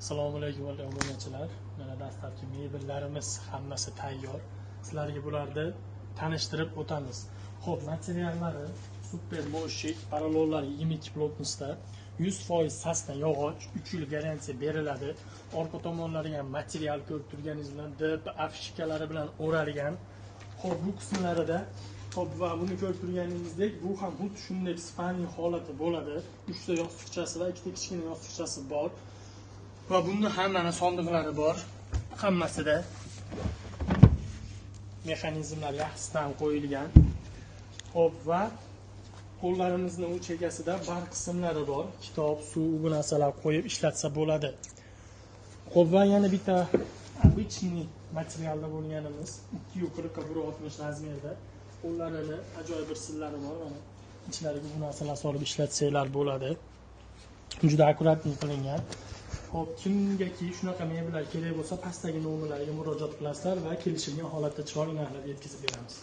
Assalomu alaykum obunachilar. Mana dastlabki mebellarimiz hammasi tayyor. Sizlarga bularni tanishtirib o'tamiz. Xo'p, materiallari super moshik, paralonlar 22 плотность da, 100% sasna yog'och, 3 yil garantiya beriladi. Orqa tomonlariga ham material ko'rib turganingiz bilan DP afishkalari bilan o'ralgan. Xo'p, bu qismlarida, xo'p, va buni ko'rib turganingizdek, bu ham xuddi shunday спальный holati bo'ladi. 3 ta yostiqchasi va 2 ta kichkina yostiqchasi bor. Va bunda ham mana sondiqlari bor. Hammasida mexanizmlar yaxshisidan qo'yilgan. Xo'p, va qo'llarimizni u chekkasida bar qismlari bor. Kitob, suv, bu narsalar qo'yib ishlatsa bo'ladi. Xo'p, va yana bitta обычный materialda bo'lganimiz 2,40 1,60 размер da. Qo'llarini ajoyib bir sillari bor mana. Ichlariga bu narsalar solib ishlatsanglar bo'ladi. Juda аккуратный qilingan. Xo'p, kimgaki shunaqa mebellar kerak bo'lsa, pastdagi nomerlarga murojaat qilasizlar va kelishilgan holatda chiroyli narxlarda yetkazib beramiz.